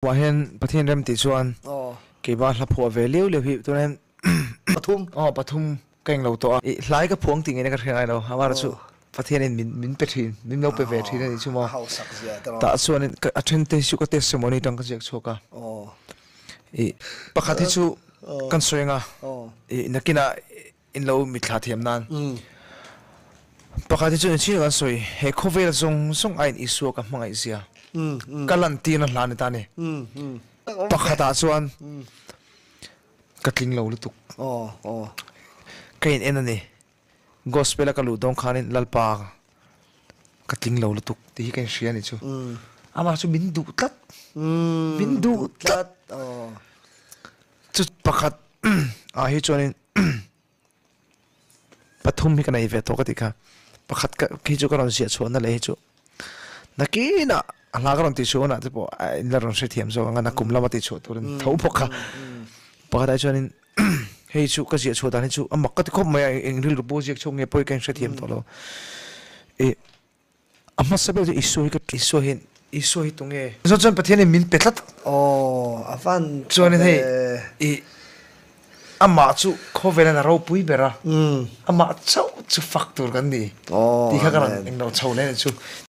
Kumah hian Pathian rem tih chuan keimah hla phuah ve liau liau hi tunah hian Pathum. Aw pathum ka englo tawh a. I hlai ka phuang tih ngeina ka hria ngai lo. Amara chu Pathianin min min pe thin, min lo pe ve thin a nih chu maw. Tah chuanin ka a then te hi chu ka testimony tang ka ziak chhuak a. I pakhat hi chu kan sawi anga i nakinah in lo mitthla thiam nan. Pakhat hi chu engchin kan sawi, he khawvel zawng zawng aiin Isua ka hmangaih zia ka lantirna hla ni ta a ni. Pakhatah chuan ka tling lo lutuk. Ka in en a ni. Gospel a ka luh dawn khanin Lalpa ka tling lo lutuk tih hi ka inhria a ni chu. Amah chu min duh tlat. Min duh tlat. Chu pakhat ah hi chuanin pathum hi ka nei ve tawh ka tih kha. Pakhat ka khi chu ka rawn ziah chhuahna leh hi chu nakinah a hla ka rawn tih chhuah hunah te pawh a in la rawn hrethiam zawk ang a, nakum lama tih chhuah turin tho bawk a. Pakhat ah hi chuanin hei chu ka ziah chhuah dan hi chu a mak ka ti khawp mai a, eng rilru pawh ziak chhuak nge pawh hi ka inhrethiam tawh lo. Ih. A hmasa ber chu Isua hi ka Isua hian Isua hi tunge? Chuan chuan Pathian in min pe tlat. Aw a van tha Chuanin hei i amah chu khawvel in a ropui ber a, amah chauh chu fak tur kan ni tih kha ka rawn englo chho leh a nih chu.